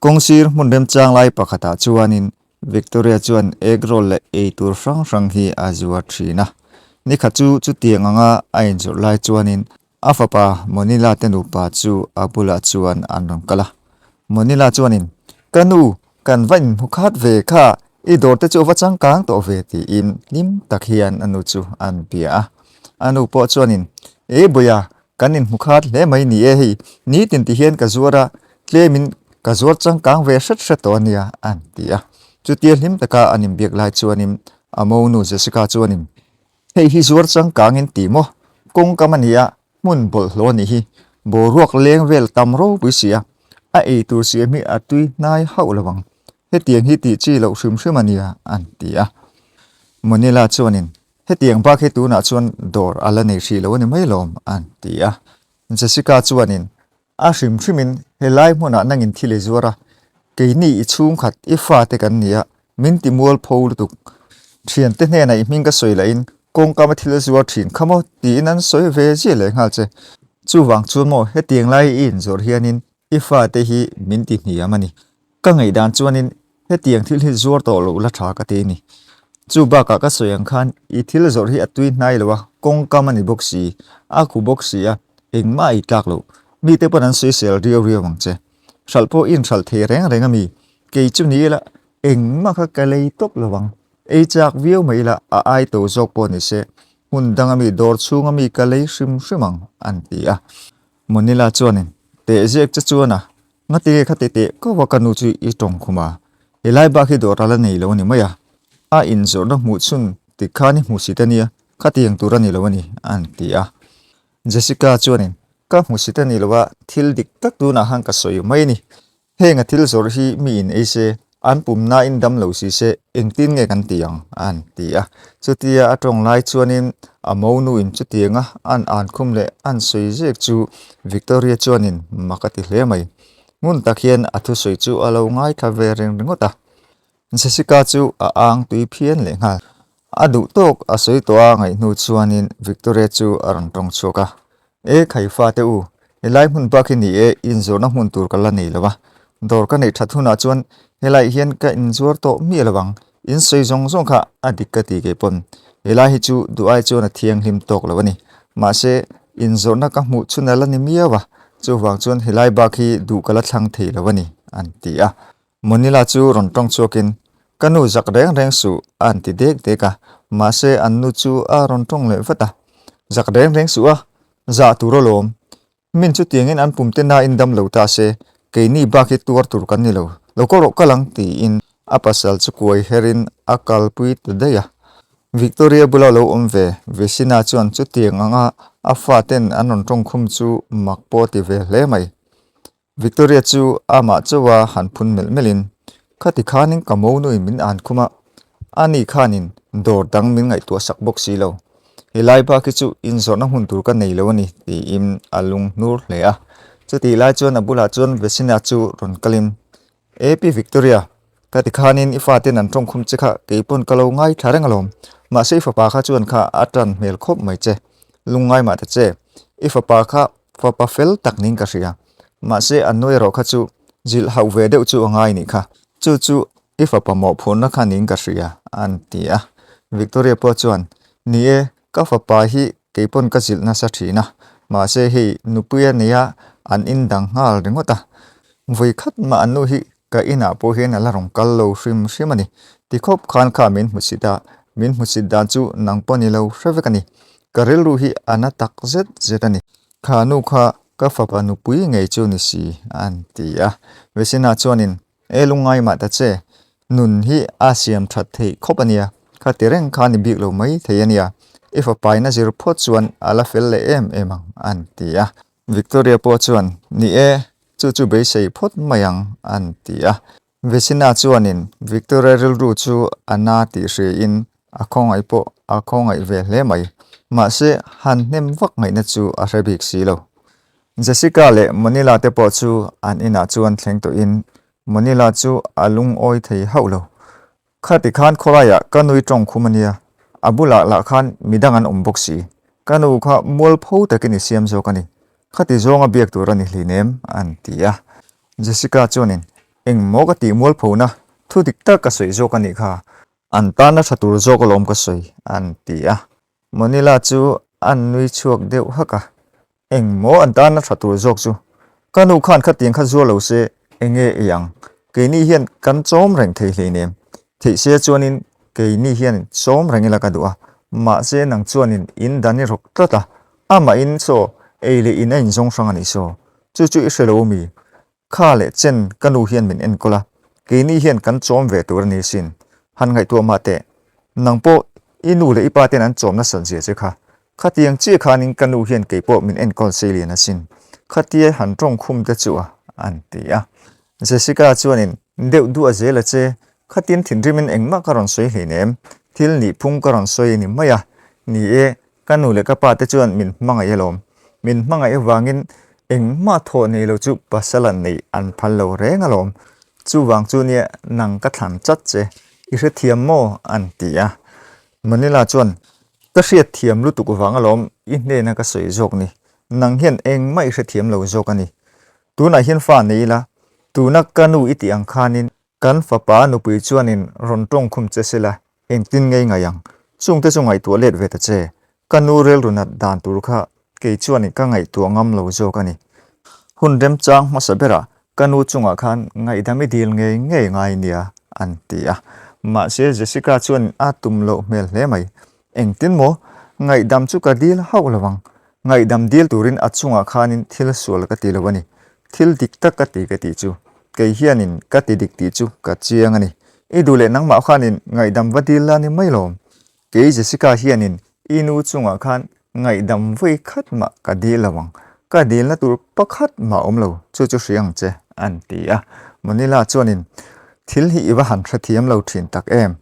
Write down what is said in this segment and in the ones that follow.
Kawngsir hmun remchang lai pakhatah chuanin Victoria chuan egg roll leh eitur hrang hrang hi a zuar thin a. Nikhat chu chutiang anga a inzawrh lai chuanin a fapa Monila te nupa chu a bulah chuan an rawn kal a. Monila chuanin, Ka nu, kan va inhmu khat ve kha, i dawr te chu a va changkang tawh ve tiin hlim tak hian a nu chu an bia a. A nu pawh chuanin, E Bawia, Kan inhmu khat hle mai ni e hei, nitin ti hian ka zuar a, tlemin ka zuar changkang ve hret hret tawh a nia an ti a. Chutia hlim taka an inbiak lai chuanin a monu Jessica chuanin, Hei hi zuar changkangin ti maw? Kawngkam a ni a, hmun bawlhhlawh a nih hi, boruak leng vel tam ropui si a, a ei tur siam hi a tui hnai hauh lo ang, hetiang hi tih chi loh hrim hrim a nia an ti a. Monila chuanin, Hetiang bak hi tunah chuan dawr a la nei hrih lo a ni mai lawm, an ti a. Jessica chuanin, A hrim hrimin helai hmunah nangin thil i zuar a, keini i chhungkhat i fate kan ni a, min ti mual pho lutuk. Thiante hnenah i hming ka sawi lahin kawngkama thil a zuar thin kha maw tiin an sawi ve ziah leh nghal che. Chuvang chuan maw hetiang lai i inzawrh hianin i fate hi min ti hniam a ni. Ka ngaihdan chuanin hetiang thil hi zuar tawh loh la tha ka ti a ni. Chu bakah ka sawi ang khan i thil zawrh hi a tui hnai lo a, kawngkam a ni bawk si, a khu bawk si a, engmah a itlak loh. Mite pawn an sawisel riau riau ang che. Hralh pawh i inhralh thei reng reng a mi? Kei chu ni ila engmah kha ka lei tawp lo ang. Ei chak viau mai ila a ai to zawk pawh ni se, hmun danga mi dawr chhunga mi ka lei hrim hrim ang, an ti a. Monila chuanin, Teh ziak che chuan a, ngati kha ti teh ko a ka nu chu i tawng khum a, helai bak hi dawr a la nei lo a ni mai a, a inzawrhna hmuh chhun tik khan i hmu sit a nia, khatiang tur a ni lo a ni, an ti a. Jessica chuanin, Ka hmu sit a ni lo a, thil dik tak tunah khan ka sawi mai a ni, Heng a thil zawrh hi mi in ei se, an pum nain dam lo si se, engtin nge kan ti ang? an ti a. Chutia a tawng lai chuanin a monu in chutianga an an khum leh an sawi zek chu Victoria chuanin mak a ti hle mai. Ngun tak hian a thusawi chu a lo ngaithla ve reng ringawt a. Jessica chu a ang tui phian leh nghal. A duh tawk a sawi tawh a ngaih hnu chuanin Victoria chu a rawn tawng chhuak a. E Khaifa te u, helai hmun bak hi ni e, inzawrhna hmun tur ka la nei lo a. Dawr ka neih that hunah chuan helaiah hian ka inzuar tawh miah lo ang, in sawi zawng zawng kha a dik ka ti kei pawn. Helai hi chu duh ai chuan a thianghlim tawk lo a ni. Mahse, inzawrhna ka hmuh chhun a la ni miau a, chuvang chuan helai bak hi duh ka la thlang thei lo a ni, an ti a. Monila chu rawn tawng chhuakin, Ka nu zak reng reng suh, a an ti dek dek a. Mahse, an nu chu a rawn tawng leh vat a. Zak reng reng suh a, zah tur alawm. Min chutiangin an pum te nain dam lo ta se, keini bak hi tuar tur kan ni lo. Lo kal rawh kal ang, tiin a pasal chu kuai herin a kalpui ta daih a. Victoria bula lo awm ve, Vesina chuan chutiang anga a faten an rawn tawngkhum chu mak pawh a ti ve hle mai. Victoria chu amah chauha han phun melh melhin, Khati khanin ka monuin min an khum a, ani khanin dawr dang min ngaihtuah sak bawk si lo. Helai bak hi chu inzawrhna hmun tur ka nei lo a ni, tiin a lung hnur hle a. Chutih lai chuan a bulah chuan Vesina chu rawn kalin, E Pi Victoria, khati khanin i faten an tawngkhum che kha keipawn ka lo ngaithla reng alawm. Mahse i fapa kha chuan kha a tan hmel khawp mai che. Lungngai mah ta che, i fapa kha Fapa fel tak niin ka hria. Mahse a nu erawh kha chu zilh hauh ve deuh chu a ngai nih kha. Chu chu i fapa mawhphurhna kha niin ka hria, an ti a. Victoria pawh chuan, Ni e, ka fapa hi keipawn ka zilh nasa thin a. Mahse hei nupui a nei a, an indang nghal ringawt a. Vawi khat mah an nu hi Ka inah pawh hian a la rawn kal lo hrim hrim a ni. Ti khawp khan kha min hmusit a, min hmusit dan chu nang pawh ni lo hre vek a ni. Ka rilru hi a na tak zet zet a ni. Kha nu kha ka fapa nupui ngei chu ni si, an ti a. Vesina chuanin, E lungngai mah ta che, nun hi a siam that theih khawp a nia, kha ti reng kha ni bik lo mai thei a nia, i fapain a zir phawt chuan a la fel leh em em ang, an ti a. Victoria pawh chuan, Ni e, chu chu beisei phawt mai ang, an ti a. Vesina chuanin Victoria rilru chu a na tih hriain a khawngaih pawh a khawngaih ve hle mai. Mahse, han hnem vak ngaihna chu a hre bik si lo. Jessica leh Monila te pawh chu an inah chuan thleng tawhin Monila chu a lungawi thei hauh lo. Khati khan khawlaiah ka nui tawng khum a nia, a bulah lah khan midang an awm bawk si. Ka nu kha mualpho takin i siam zawk a ni. Khati zawnga biak tur a ni hlinem, an ti a. Jessica chuanin, Engmaw ka tih mualphona thu dik tak ka sawi zawk a nih kha. An tana tha tur zawk alawm ka sawi, an ti a. Monila chu an nui chhuak deuh hak a. Engmaw an tana tha tur zawk chu? Ka nu khan khatiang kha zuar lo se enge ei ang? Keini hian kan chawm reng thei hleinem. Theih se chuanin keini hian chawm reng ila ka duh a. Mahse nang chuanin in dan i rawk tlat a. Amahin saw ei leh in a inzawng hrang a nih saw. Chu chu i hre lo mi? Kha leh chen ka nu hian min enkawl a, keini hian kan chawm ve tur a ni sin. Han ngaihtuah mah teh. Nang pawh i nu leh i pa ten an chawm nasat zia che kha. Khatiang chiah khanin ka nu hian kei pawh min enkawl sei lian asin. Khatia han tawng khum te chu a, an ti a. Jessica chuanin, Deuh duah zel a che, khatin thinrimin engmah ka rawn sawi hleinem. Thil nihphung ka rawn sawi a ni mai a. Ni e, Ka nu leh ka pa te chuan min hmangaih alawm. Min hmangaih avangin engmah thawh nei lo chu pasal an neih an phal lo reng alawm. Chuvang chu nia nang ka thlan chat che, i hrethiam maw? an ti a. Manila chuan, Ka hriatthiam lutuk vang alawm i hnena ka sawi zawk ni. Nang hian engmah i hrethiam lo zawk a ni. Tunah hian fa nei ila, tuna ka nu i tih ang khanin Kan fapa nupui chuanin rawn tawngkhum che sela engtin ngei ngai ang? Chungte chu ngaihtuah let ve ta che. Ka nu rilru nat dan tur kha kei chuanin ka ngaihtuah ngam lo zawk a ni. Hun remchang hmasa berah ka nu chungah khan ngaihdam i dil ngei ngei ngai nia an ti a. Mahse Jessica chuanin a tum loh hmel hle mai. Engtin maw? Ngaihdam chu ka dil hauh lo ang. Ngaihdam dil turin a chungah khanin thil sual ka ti lo a ni. Thil dik tak ka ti ka tih chu. Kei hianin ka ti dik tih chu ka chiang a ni. I duh leh nangmah khanin ngaihdam va dil la ni mai lawm. Kei Jessica hianin i nu chungah khan ngaihdam vawi khat mah ka dil lo ang. Ka dilna tur pakhat mah awm lo, chu chu hria ang che, an ti a. Manila chuanin, Thil hi i va han hrethiam lo thin tak em?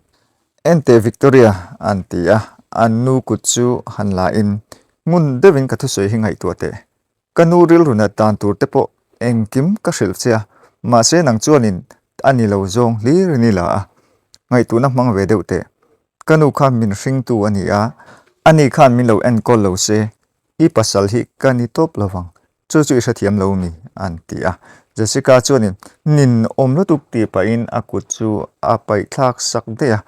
Enteh Victoria, an ti a, an nu kut chu han la in, ngun deuhin ka thusawi hi ngaihtuah teh. Ka nu rilru nat dan tur te pawh engkim ka hrilh che a, mahse nang chuanin a ni lo zawng hlir in i la a, ngaihtuahna hmang ve deuh teh. Ka nu kha min hringtu a ni a, ani khan min lo enkawl lo se, i pasal hi ka ni tawp lo vang. Chu chu i hrethiam lo mi? an ti a. Jessica chuanin nin awm lutuk tih pahin a kut chu a paihthlak sak daih a,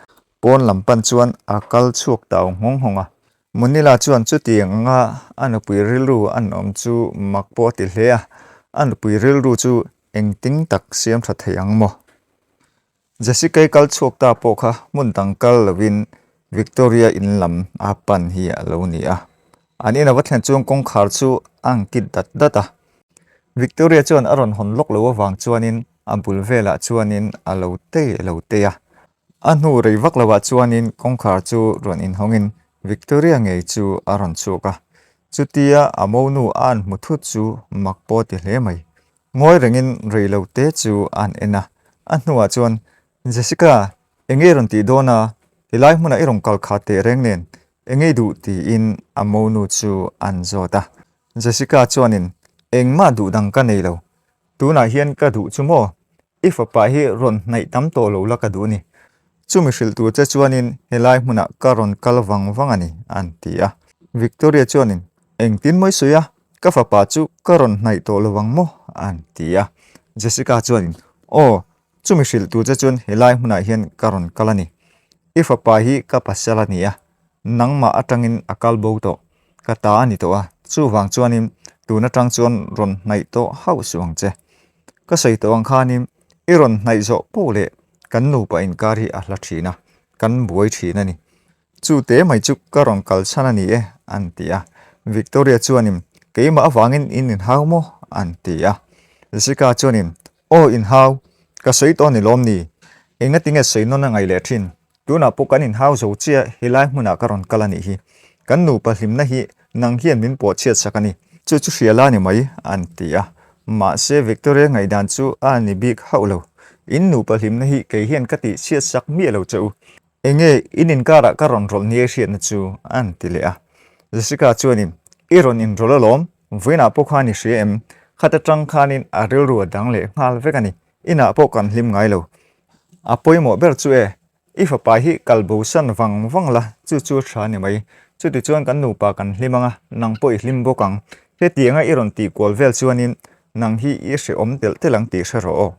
pawn lam pan chuan a kal chhuak tau nghawng nghawng a. Munila chuan chutiang anga a nupui rilru an awm chu mak pawh a ti hle a, a nupui rilru chu engtin tak siam tha thei ang maw? Jessica-i kal chhuak ta pawh kha hmun dang kal lovin Victoria in lam a pan hi a lo ni a. An in a va thlen chuan kawngkhar chu a ang kit dat dat a. Victoria chuan a rawn hawn lawk lo avang chuanin a bul velah chuanin a lo tei a lo tei a. A hnu rei vak lovah chuanin kawngkhar chu rawn inhawngin Victoria ngei chu a rawn chhuak a. Chutia a monu a an hmu thut chu mak pawh a ti hle mai. Ngawi rengin rei lo te chu an en a, a hnuah chuan, Jessica, enge i rawn tih dawn a? Helai hmunah i rawn kal kha teh reng nen, enge i duh? tiin a monu chu an zawt a. Jessica chuanin, Engmah duh dang ka nei lo. Tunah hian ka duh chu maw? I fapa hi rawn hnaih tam tawh lo la ka duh a ni. Chumi hrilh tur che chuanin helai hmunah ka rawn kal vang vang a ni, an ti a. Victoria chuanin, Engtin maw i sawi a? Ka fapa chu ka rawn hnaih tawh lo ang maw? an ti a. Jessica chuanin, Aw, chumi hrilh tur che chuan helai hmunah hian ka rawn kal a ni. I fapa hi ka pasal a ni a, nangmah atangin a kal bo tawh. Ka ta a ni tawh a, chuvang chuanin tun atang chuan rawn hnaih tawh hauh suh ang che. Ka sawi tawh ang khanin i rawn hnaih zawh poh leh kan nupa inkar hi a hla thin a, kan buai thin a ni. Chu te mai chu ka rawn kal chhan a ni e, an ti a. Victoria chuanin, Keimah avangin in inhau maw? an ti a. Jessica chuanin, Aw inhau, ka sawi tawh a ni lawm ni? Engatinge sawi nawn a ngaih leh thin? Tunah pawh kan inhau zo chiah helai hmunah ka rawn kal a nih hi. Kan nupa hlimna hi nang hian min pawh chhiat sak a ni. Chu chu hria la ni mai, an ti a. Mahse Victoria ngaihdan chu a ni bik hauh lo. In nupa hlimna hi kei hian ka tih chhiat sak miah lo che u. Enge in inkarah ka rawn rawlh ni hriatna chu? an ti leh a. Jessica chuanin, I rawn inrawlh alawm, vawiinah pawh khan i hria em? Khat atang khanin a rilru a dang leh nghal vek a ni, inah pawh kan hlim ngai lo. A pawimawh ber chu e, i fapa hi kal bosan vang vang la, chu chu a tha ni mai. Chutichuan kan nupa kan hlim ang a, nang pawh i hlim bawk ang. Hetianga i rawn tih kual vel chuanin nang hi i hrehawm telh telh ang tih hre rawh aw.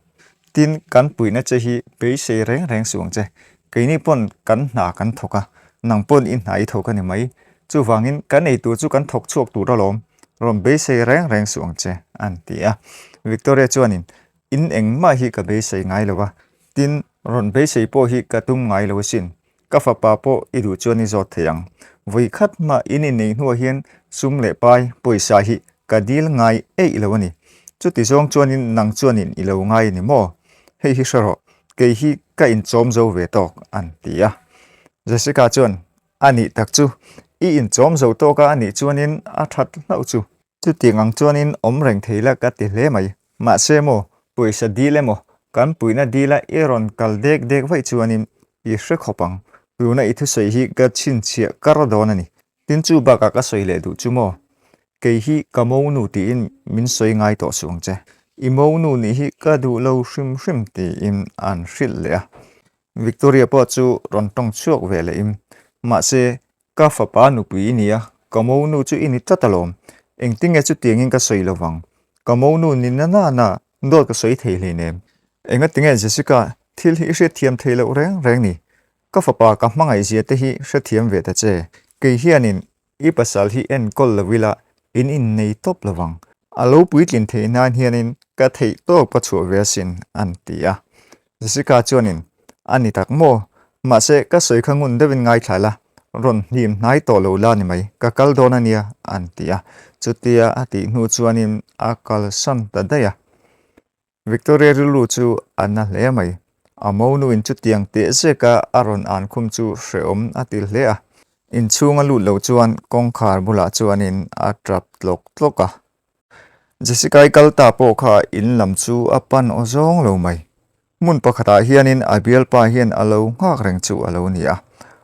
Tin, kan puihna che hi beisei reng reng suh ang che. Keini pawn kan hna kan thawk a, nang pawn i hna i thawk a ni mai. Chuvangin kan ei tur chu kan thawk chhuak tur alawm, rawn beisei reng reng suh ang che, an ti a. Victoria chuanin, In engmah hi ka beisei ngai lo a, tin, rawn beisei pawh hi ka tum ngai lo asin. Ka fapa pawh i duh chuan i zawt thei ang. Vawi khat hma in inneih hnuah hian sum leh pai pawisa hi ka dil ngai eih lo a ni. Chuti zawng chuanin nang chuanin i lo ngai a ni maw? Hei hi hre rawh, kei hi ka inchawm zo ve tawk, an ti a. Jessica chuan, A nih tak chu, i inchawm zo tawk a anih chuanin a that hlauh chu. Chutiang ang chuanin awm reng thei la ka ti hle mai. Mahse maw, pawisa dil emaw, kan puihna dila i rawn kal dek dek vaih chuanin i hre khawp ang. Tuna i thusawi hi ka chhinchhiah kar dawn a ni. Tin chu bakah ka sawi leh duh chu maw? Kei hi ka monu tiin min sawi ngai tawh suh ang che. I monu nih hi ka duh lo hrim hrim tiin an hrilh leh a. Victoria pawh chu rawn tawng chhuak ve lehin, Mahse, ka fapa nupui i nia, ka monu chu i ni tlat alawm. Engtinge chutiangin ka sawi lo vang? Ka monu ni na na na, dawt ka sawi thei hleinem. Engatinge Jessica, thil hi i hriatthiam thei loh reng reng ni? Ka fapa ka hmangaihzia te hi hrethiam ve ta che. Kei hianin I pasal hi enkawl lo ila in innei tawp lo vang. A lo puitlin theih nan hianin ka theih tawp ka chhuah ve asin, an ti a. Jessica chuanin, A ni tak maw? Mahse, ka sawi kha ngun deuhin ngaithla la, rawn hnim hnai tawh lo la ni mai, ka kal dawn a nia, an ti a. Chutia a tih hnu chuanin a kalsan ta daih a. Victoria rilru chu a na hle mai. A monuin chutiang teh zeka a rawn an khum chu hrehawm a ti hle a. Inchhung a lut lo chuan kawngkhar bulah chuanin a tap tlawk tlawk a. Jessica-i kal ta pawh kha in lam chu a pan aw zawng lo mai. Hmun pakhatah hianin a bialpa hian a lo nghak reng chu a lo ni a.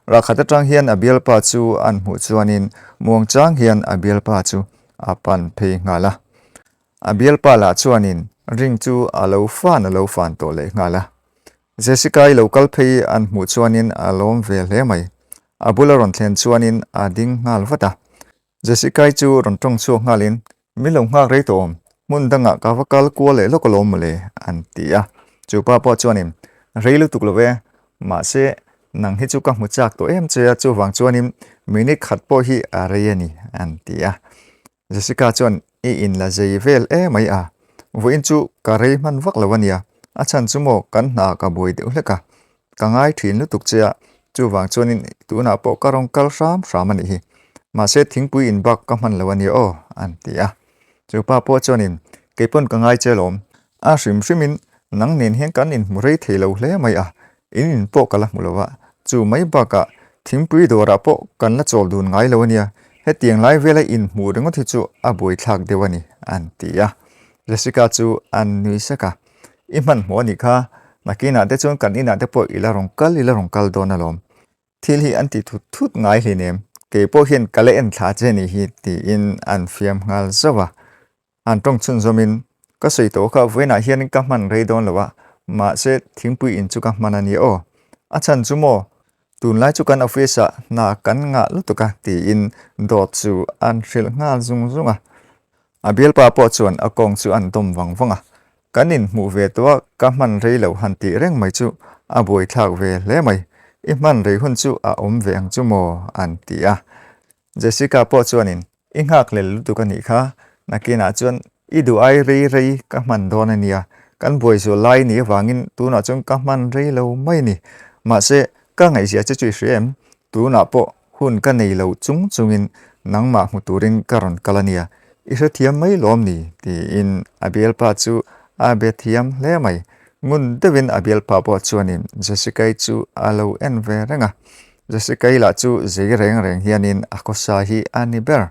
Rahkhat atang hian a bialpa chu an hmuh chuanin muangchang hian a bialpa chu a pan phei nghal a. A bialpa lah chuanin ring chu a lo fan a lo fan tawh leh nghal a. Jessica-i lo kal phei an hmuh chuanin a lawm ve hle mai. A bula rawn thlen chuanin a ding nghal vat a. Jessica-i chu rawn tawng chhuak nghalin, Min lo nghak rei tawh awm, hmun dangah ka va kal kual leh lawk alawm mawle, an ti a. Chu pa pawh chuanin, Rei lutuk lo e, mahse nang hi chu ka hmu chak tawh em che a, chuvang chuanin minute khat pawh hi a rei a ni, an ti a. Jessica chuan i in la zei vel e mai a, vawiin chu ka rei hman vak lo a nia, a chhan chu maw kan hna ka buai deuh hlek a, ka ngai thin lutuk che a, chuvang chuanin tunah pawh ka rawn kal hram hram a nih hi, mahse thingpui in bak ka hman lo a nia aw an ti a. Chu pa pawh chuanin keipawn ka ngai che lawm, a hrim hrimin nang nen hian kan inhmu rei thei lo hle mai a, In in pawh ka la hmu lo a, chu mai bakah thingpui dawrah pawh kan la chawl dun ngai lo a nia, hetiang lai vela inhmuh ringawt hi chu a buaithlak deuh a ni, an ti a. Jessica chu an nui sek a, I hmanhmawh a nih kha, nakinah te chuan kan inah te pawh i la rawn kal i la rawn kal dawn alawm. Thil hi an ti thut thut ngai hleinem, kei pawh hian ka la en thla che ni hi, tiin an fiam nghal zauh a. An tawng chhunzawmin, Ka sawi tawh kha vawiinah hian ka hman rei dawn lo a, mahse thingpui in chu ka hman a ni aw. A chhan chu maw? Tunlai chu kan office ah hna kan ngah lutuk a tiin dawt chu an hrilh nghal zung zung a. A bialpa pawh chuan a kawng chu an dawm vang vang a. Kan inhmuh ve tawh a, ka hman rei lo han tih reng mai chu a buaithlak ve hle mai. I hman rei hun chu a awm ve ang chu maw? an ti a. Jessica pawh chuanin, I nghak lel lutuk a nih kha, nakinah chuan i duh ai rei rei ka hman dawn a nia, kan buai zual lai nih avangin tunah chuan ka hman rei lo mai a ni. Mahse, ka ngaihzia che chu i hria em? Tunah pawh hun ka nei lo chung chungin nangmah hmu turin ka rawn kal a nia, i hrethiam mai lawm ni? tiin a bialpa chu a be thiam hle mai. Ngun deuhin a bialpa pawh chuanin Jessica-i chu a lo en ve reng a. Jessica-i lah chu zei reng reng hianin a khawsa hi a ni ber.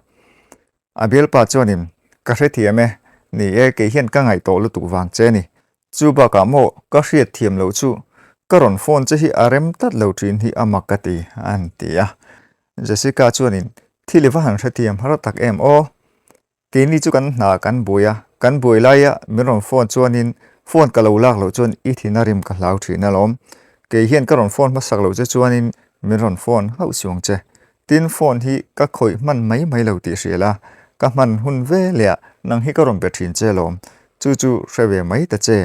A bialpa chuanin, Ka hrethiam e, ni e, kei hian ka ngaih tawh lutuk vang che ni. Chu bakah maw ka hriatthiam loh chu ka rawn phone che hi a rem tlat lo thin hi a mak ka ti, an ti a. Jessica chuanin, Thil i va han hrethiam har tak em aw. Keini chu kan hna kan buai a, kan buai laia min rawn phone chuanin phone ka lo lak loh chuan i thin a rim ka hlau thin alawm. Kei hian ka rawn phone hmasak loh che chuanin min rawn phone hauh suang che. Tin phone hi ka khawih hman mai mai lo tih hria la, ka hman hun ve leh ah nang hi ka rawn be thin che alawm. Chu chu hre ve mai ta che.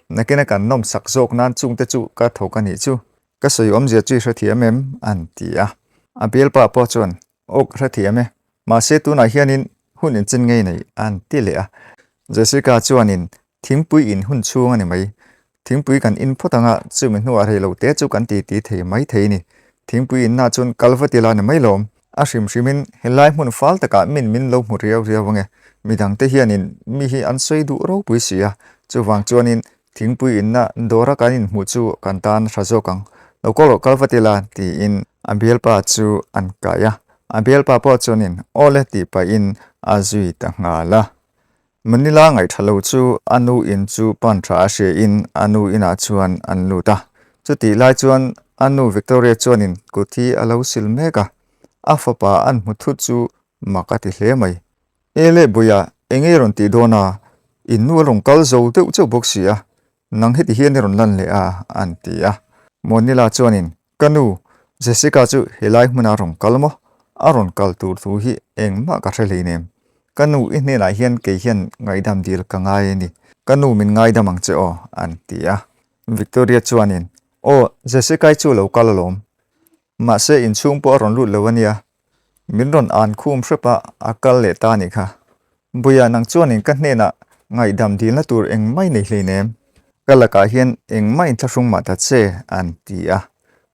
Nakina kan nawmsak zawk nan chungte chu ka thawk a nih chu. Ka sawi awmzia chu i hrethiam em? An ti a. A bialpa pawh chuan, Aw ka hrethiam e. Mahse tunah hianin hun inchen ngei nei an ti leh a. Jessica chuanin, Thingpui in hun chhung a ni mai. Thingpui kan in phawt anga chumi hnuah rei lo te chu kan titi thei mai thei ni. Thingpui inna chuan kal va ti la ni mai lawm. A hrim hrimin helai hmun fal takah min min lo hmu riau riau ange. Midangte hianin mi hi an sawi duh ropui si a, chuvang chuanin thingpui inna dawra kan inhmuh chu kan tan a tha zawk ang. Lo kal rawh kal va ti la tiin a bialpa chu an kai a. A bialpa pawh chuanin aw le tih pahin a zui ta nghal a. Manila ngaihṭha lo chu a nu in chu pan ṭha a hria in a nu inah chuan an lut a. Chutih lai chuan a nu Victoria chuanin kut hi a lo sil mek a, a fapa an hmu thut chu mak a ti hle mai. E le Buia, eng ei rawn tih dawn a? In nu a rawn kal zo deuh chauh bawk si a, nang heti hian i rawn lan leh a, an ti a. Manila chuanin Ka nu, Jessica chu helai hmuna rawn kal maw? A rawn kal tur thu hi engmah ka hre hleinem. Ka nu i hnenah hian kei hian ngaihdam dil ka ngai a ni. Ka nu min ngaidam ang che aw, an ti a. Victoria chuanin, Aw, Jessica-i chu lo kal alawm. Mahse inchhung pawh a rawn lut lo a nia. Min rawn an khum hrep a, a kal leh ta a nih kha. Buia nang chuanin ka hnenah ngaihdam dilna tur engmah i nei hleinem. Ka lakah hian engmah inthlahrung mah ta che, an ti a.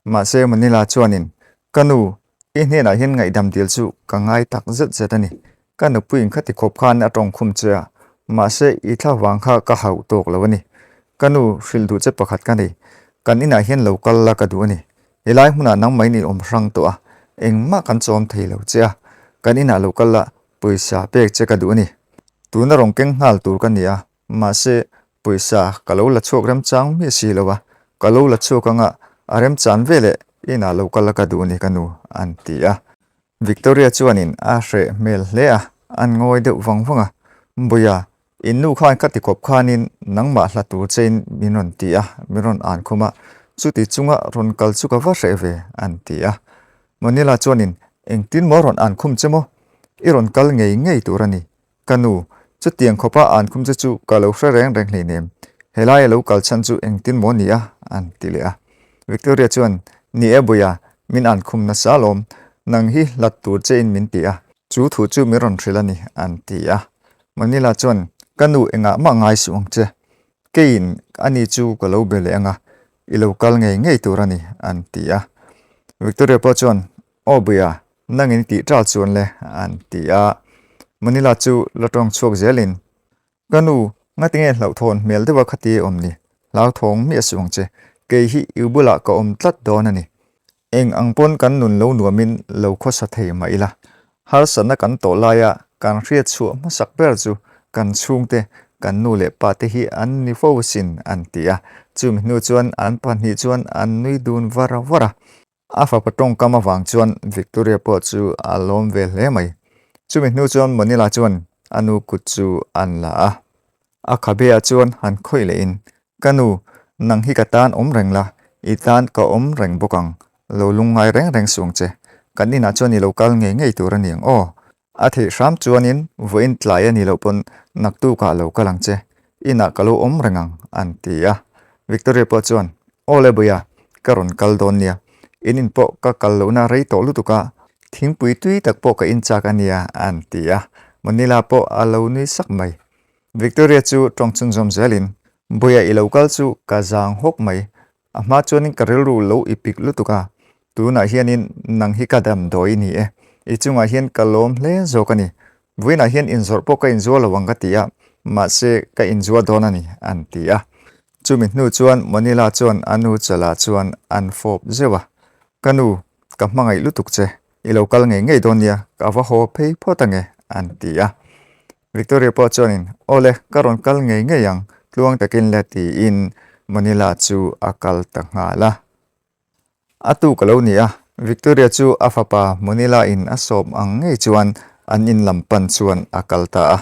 Mahse Manila chuanin, Ka nu, i hnenah hian ngaihdam dil chu ka ngai tak zet zet a ni. Ka nupuiin khati khawp khan a tawng khum che a, mahse i thla vang kha ka hauh tawk lo a ni. Ka nu, hrilh duh che pakhat ka nei. Kan inah hian lo kal la ka duh a ni. Helai hmunah nangmah in i awm hrang tawh a, engmah kan chawm thei lo che a, kan inah lo kal la pawisa pek che ka duh a ni. Tuna rawn keng nghal tur ka ni a, mahse pawisa ka lo la chhuak remchang miah si lo a, ka lo la chhuak anga a remchan veleh inah lo kal la ka duh a ni ka nu, an ti a. Victoria chuanin a hreh hmel hle a, an ngawi deuh vang vang a, Buia, In nu khan ka ti khawp khanin nangmah hla tur chein min rawn ti a, min rawn an khum a, chuti chunga rawn kal chu ka va hreh ve, an ti a. Manila chuanin, Engtin maw rawn an khum che maw? I rawn kal ngei ngei tur a ni. Ka nu, chutiang khawpa an khum che chu ka lo hre reng reng hleinem. Helai a lo kal chhan chu engtin maw ni a? an ti leh a. Victoria chuan, Ni e Buia, min an khum nasa alawm. Nang hi hlat tur chein min ti a. Chu thu chu min rawn hrilh a ni, an ti a. Manila chuan, Ka nu engah mah ngai suh ang che. Keiin ani chu ka lo be leh ang a, i lo kal ngei ngei tur a ni, an ti a. Victoria pawh chuan, Aw Buia, nangin i tih ṭal chuan le, an ti a. Manila chu la ṭawng chhuak zelin, Ka nu, ngatinge hlauhthawn hmel deuha khati awm ni? Hlauthawng miah suh ang che. Kei hi i bulah ka awm tlat dawn a ni. Eng ang pawn kan nun lo nuamin lo khawsa thei mah ila, harsatna kan tawh laia kan hriat chhuah hmasak ber chu kan chhungte, kan nu leh pa te hi an ni fo asin, an ti a. Chumi hnu chuan an pahnih chuan an nui dun var var a. A fapa tawngkam avang chuan Victoria pawh chu a lawm ve hle mai. Chumi hnu chuan Manila chuan a nu kut chu an la a. A khabeah chuan han khawih lehin, Ka nu, nang hi ka tan awm reng la, i tan ka awm reng bawk ang, lo lungngai reng reng suh ang che. Kan inah chuan i lo kal ngei ngei tur a ni ang aw. A theih hram chuanin vawiin tlai a nih loh pawn naktukah lo kal ang che, inah ka lo awm reng ang, an ti a. Victoria pawh chuan, Aw le Buia, ka rawn kal dawn nia. In in pawh ka kal lohna rei tawh lutuk a, thingpui tui tak pawh ka inchak a nia, an ti a. Manila pawh a lo nui sak mai. Victoria chu tawng chhunzawm zelin, Buia i lo kal chu ka zang hawk mai, a hma chuanin ka rilru lo i pik lutuk a, tunah hianin nang hi ka damdawi i ni e, i chungah hian ka lawm hle zawk a ni, vawiinah hian inzawrh pawh ka inzual lo ang ka ti a, mahse ka inzual dawn a ni, an ti a. Chumi hnu chuan Manila chuan a nu chalah chuan an fawp zeuh a, Ka nu, ka hmangaih lutuk che, i lo kal ngei ngei dawn nia, ka va haw phei phawt ange, an ti a. Victoria pawh chuanin, Aw le, ka rawn kal ngei ngei ang, tluang takin le tiin Manila chu a kal ta nghal a. A tu ka lo ni a, Victoria chu a fapa Manila in a sawm ang ngei chuan an in lam pan chuan a kal ta a.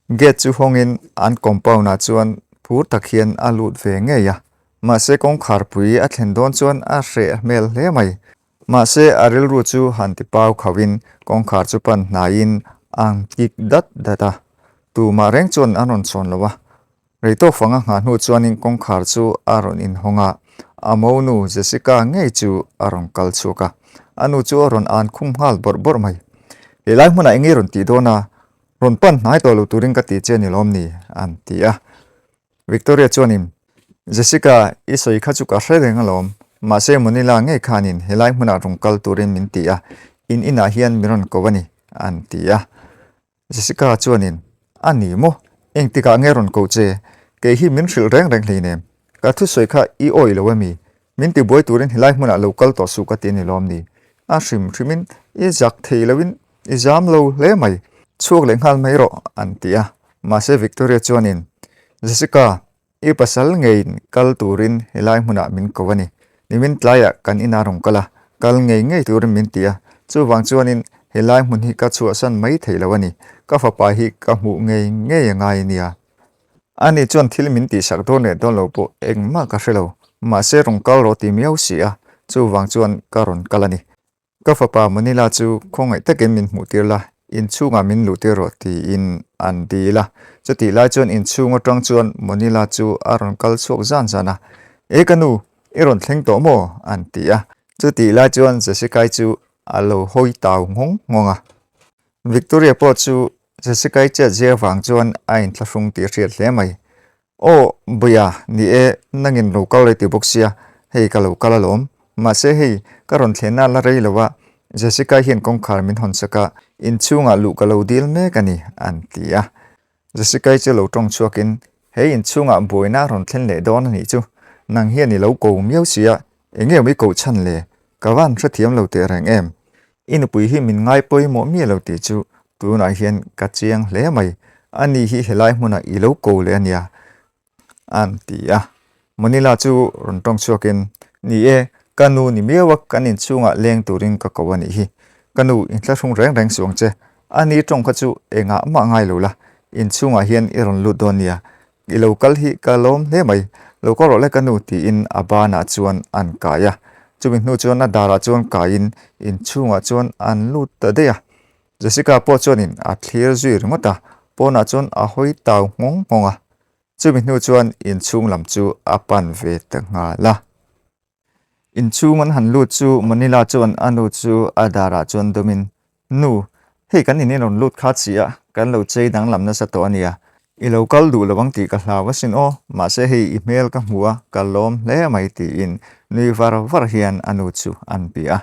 Gate chu hawngin an compound ah chuan phur tak hian a lut ve ngei a, mahse kawngkharpui a thlen dawn chuan a hreh hmel hle mai. Mahse, a rilru chu han ti pau khauhin kawngkhar chu pan hnaiin a ang kik dat dat a. Tumah reng chuan an rawn chhawn lo a. Rei tawk fanga nghah hnu chuanin kawngkhar chu a rawn inhawng a, a monu Jessica ngei chu a rawn kal chhuak a. A nu chu a rawn an khum nghal bawrh bawrh mai. Helai hmunah eng nge rawn tih dawn a? Rawn pan hnai tawh lo turin ka ti che ni lawm ni? an ti a. Victoria chuanin, Jessica, i sawi kha chu ka hre reng alawm. Mahse Monila ngei khanin helai hmunah rawn kal turin min ti a, in inah hian min rawn ko a ni, an ti a. Jessica chuanin, A ni maw? Engtikah nge rawn koh che? Kei hi min hrilh reng reng hleinem. Ka thusawi kha i awih lo emi? Min tibuai turin helai hmunah lo kal tawh suh ka ti a ni lawm ni? A hrim hrimin i zak thei loin i zam lo hle mai. Chhuak leh nghal mai rawh, an ti a. Mahse Victoria chuanin, Jessica, I pasal ngeiin kal turin helai hmunah min ko a ni. Nimin tlaiah kan inah rawn kal a, kal ngei ngei turin min ti a. Chuvang chuanin helai hmun hi ka chhuahsan mai thei lo a ni. Ka fapa hi ka hmuh ngei ngei a ngai nia. Ani chuan thil min tihsak dawn leh dawn lo pawh engmah ka hre lo. Mahse rawn kal rawh ti miau si a, chuvang chuan ka rawn kal a ni. Ka fapa Manila chu khawngaih takin min hmuhtir la, inchhungah min luhtir rawh tiin an dil a. Chutih lai chuan inchhung atang chuan Manila chu a rawn kal chhuak zan zan a, E ka nu, i rawn thleng tawh maw? an ti a. Chutih lai chuan Jessica-i chu a lo hawi tau nghawng nghawng a. Victoria pawh chu Jessica-i chet zia vang chuan a inthlahrung tih a hriat hle mai. Aw, Buia, ni e, nangin lo kal rei ti bawk sia, hei ka lo kal alawm. Mahse hei, ka rawn thlenna la rei lo a, Jessica hian kawngkhar min hawn sak a, inchhungah luh ka lo dil mek a ni, an ti a. Jessica-i chu lo tawng chhuakin, Hei inchhungah buaina a rawn thlen leh dawn a nih chu, nang hian i lo ko miau sia, enge awm i koh chhan le? Ka van hrethiam lo teh reng em? I nupui hi min ngai pawimawh miah lo tih chu tunah hian ka chiang hle mai. Ani hi helai hmunah i lo ko leh a nia, an ti a. Manila chu rawn tawng chhuakin, Ni e, ka nu ni miau a, kan inchhungah leng turin ka ko a nih hi. Ka nu, inthlahrung reng reng suh ang che. Ani tawng kha chu engah mah ngai lo la, inchhungah hian i rawn lut dawn nia. I lo kal hi ka lawm hle mai, lo kal rawh le ka nu tiin a banah chuan an kai a. Chumi hnu chuan a darah chuan kaiin inchhungah chuan an lut ta daih a. Jessica pawh chuanin a thlir zui ringawt a, pawnah chuan a hawi tau nghawng nghawng a. Chumi hnu chuan inchhung lam chu a pan ve ta nghal a. Inchhung an han lut chu Manila chuan a nu chu a darah chuan dawmin, Nu, hei kan in rawn lut kha chi a, kan lo chei danglam nasa tawh a nia. I lo kal duh lo ang tih ka hlau asin aw, mahse hei i hmel ka hmu a, ka lawm hle mai tiin nui var var hian a nu chu an bia a.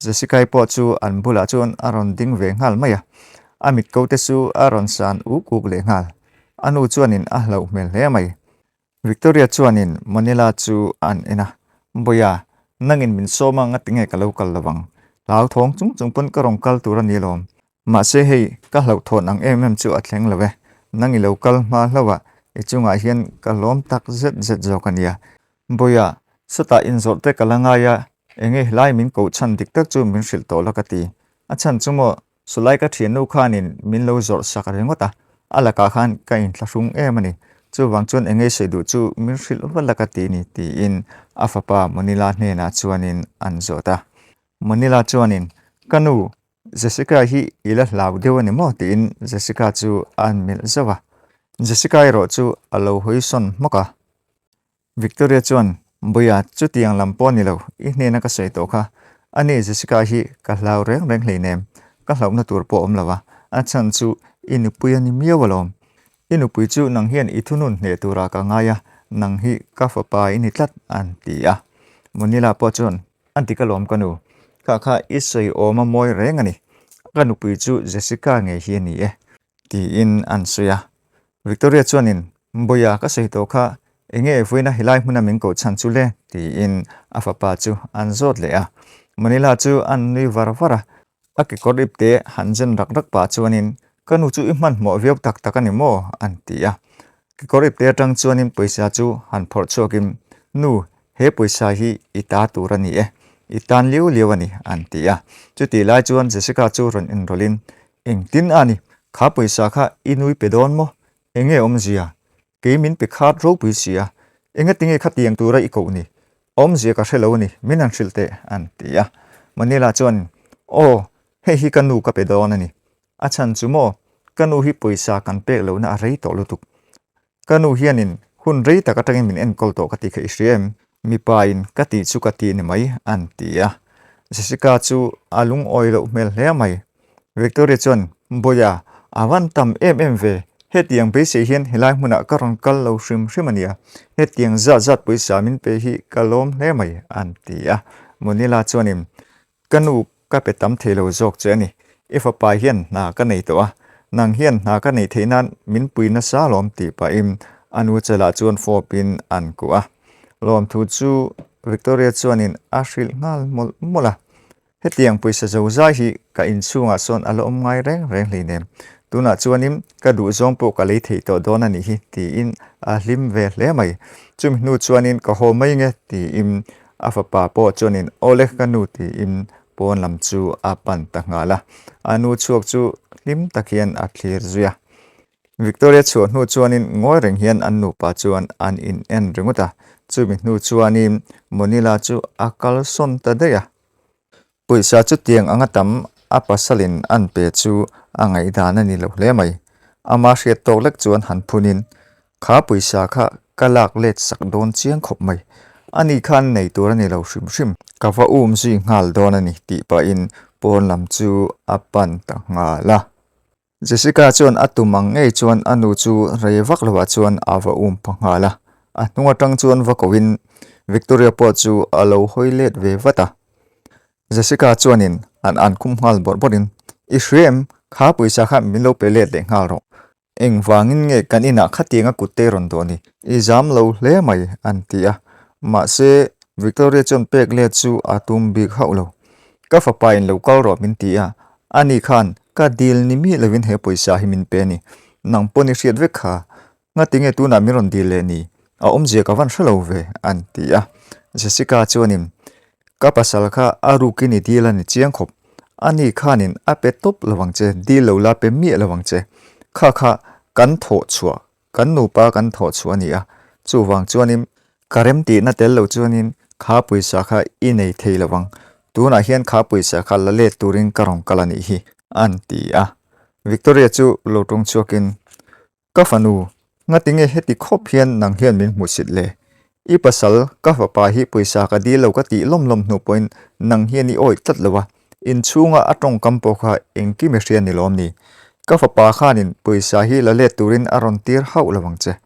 Jessica-i pawh chu an bulah chuan a rawn ding ve nghal mai a, a mitko te chu a rawn san uk uk leh nghal. A nu chuanin a hlauh hmel hle mai. Victoria chuanin Manila chu an en a, Bawia, nangin min sawm a ngati nge ka lo kal lo ang? Hlauthawng chung chung pawn ka rawn kal tur a ni alawm. Mahse hei, ka hlauhthawn ang em em chu a thleng lo e. Nang i lo kal hma hlauh a, i chungah hian ka lawm tak zet zet zawk a nia. Bawia, sawtah inzawrh te ka la ngai a, enge helai min koh chhan dik tak chu min hrilh tawh la ka ti. A chhan chu maw, Sulai ka thiannu khanin min lo zawrh sak ringawt a, a lakah khan ka inthlahrung em a ni. Chuvang chuan eng ngeisei duh chu min hrilh vat la ka ti ni tiin a fapa Monila hnenah chuanin an zawt a. Monila chuanin, Ka nu, Jessica hi i la hlau deuh a ni maw? tiin Jessica chu a melh zauh a. Jessica erawh chu a lo hawi sawn hmawk a. Victoria chuan, Buia, chutiang lam pawh a ni lo, i hnena ka sawi tawh kha. Ani, Jessica hi ka hlau reng reng hleinem, ka hlauhna tur pawh a awm lo a, a chhan chu i nupui a ni miau alawm. I nupui chu nang hian i thunun hneh turah ka ngai a, nang hi ka fapa i ni tlat, an ti a. Monila pawh chuan, A dik alawm ka nu, kha kha i sawi awm a mawi reng a ni, ka nupui chu Jessica ngei hi a ni e. Tiin an sawi a. Victoria chuanin, Bawia ka sawi tawh kha, enge vawiina helai hmuna min koh chhan chu le? tiin a fapa chu an zawt leh a. Manila chu an nui var var a, a kekawr ipte han zen rak rak pah chuanin, Ka nu chu i hmanhmawh viau tak tak a ni maw? an ti a. Kekawr ipte atang chuanin pawisa chu han phawrh chhuakin, Nu, he pawisa hi i ta tur a ni e, i tan liau liau a ni, an ti a. Chutih lai chuan Jessica chu rawn inrawlhin, Engtin a ni? Kha pawisa kha i nui pe dawn maw? Enge awmzia? Kei min pe khat ropui si a, engatinge khatiang tura i koh ni? Awmzia ka hre lo a ni, min han hrilh teh, an ti a. Manila chuan, Aw, hei hi ka nu ka pe dawn a ni. A chhan chu maw, ka nu hi pawisa kan pek lohna a rei tawh lutuk. Ka nu hianin hun rei tak atangin min enkawl tawh ka tih kha i hria em? Mipa in ka tih chu ka ti ni mai, an ti a. Jessica chu a lungawi loh hmel hle mai. Victoria chuan, Bawiha, a van tam em em ve. Hetiang beisei hian helai hmunah ka rawn kal lo hrim hrim a nia. Hetiang zat zat pawisa min pe hi ka lawm hle mai, an ti a. Monila chuanin, Ka nu ka pe tam thei lo zawk che a ni. I fapa hian hna ka nei tawh a, nang hian hna ka neih theih nan min pui nasa alawm tih pahin a nu chalah chuan fawpin an kuh a. Lawmthu chu Victoria chuanin a hrilh nghal mawlh mawlh a. Hetiang pawisa zo zai hi ka inchhungah sawn a la awm ngai reng reng hleinem. Tunah chuanin ka duhzawng pawh ka lei theih tawh dawn a nih hi tiin a hlim ve hle mai. Chumi hnu chuanin ka haw mai nge tiin A fapa pawh chuanin Awle ka nu tiin pawn lam chu a pan ta nghal a, a nu chhuak chu hlim tak hian a thlir zui a. Victoria chhuah hnu chuanin ngawi reng hian an nupa chuan an in en ringawt a, chumi hnu chuanin Monila chu a kalsawn ta daih a. Pawisa chu tiang anga tam a pasalin an pe chu a ngaihdan a ni lo hle mai. Ama hriat tawk lek chuan han phunin, Kha pawisa kha ka lak let sak dawn chiang khawp mai. Ani khan nei tur a ni lo hrim hrim. Ka va um zui nghal dawn a ni tih pahin pawn lam chu a pan ta nghal a. Jessica chuan a tum ang ngei chuan a nu chu rei vak lovah chuan a va um pha nghal a, a hnung atang chuan va kohin Victoria pawh chu a lo hawi let ve vat a. Jessica chuanin an an khum nghal bawrh bawrhin, I hria em? Kha pawisa kha min lo pe let leh nghal rawh. Engvangin nge kan inah khatianga kutte rawn dawh ni? I zam lo hle mai, an ti a. Mahse, Victoria chuan pek let chu a tum bik hauh lo. Ka fapa in lo kal rawh min ti a, ani khan ka dil ni miah lovin he pawisa hi min pe a ni. Nang pawn i hriat vek kha, ngatinge tunah min rawn dil leh ni? A awmzia ka van hre lo ve, an ti a. Jessica chuanin, Ka pasal kha a rukin i dil a ni chiang khawp. Ani khanin a pe tawp lo ang che, dil lo la pe miah lo ang che. Kha kha kan thawh chhuah Kan nupa kan thawh chhuah a ni a, chuvang chuanin ka remtihna tel lo chuanin kha pawisa kha i nei thei lo vang, tunah hian kha pawisa kha la let turin ka rawn kal a nih hi, an ti a. Victoria chu lo tawng chhuakin, Ka fanu, ngatinge heti khawp hian nang hian min hmuhsit le? I pasal, ka fapa hi pawisa ka dil lo ka tih lawm lawm hnu pawhin nang hian i awih tlat lo a, inchhunga a tawngkam pawh kha engkim i hria ni lawm ni? Ka fapa khanin pawisa hi la let turin a rawn tir hauh lo ang che.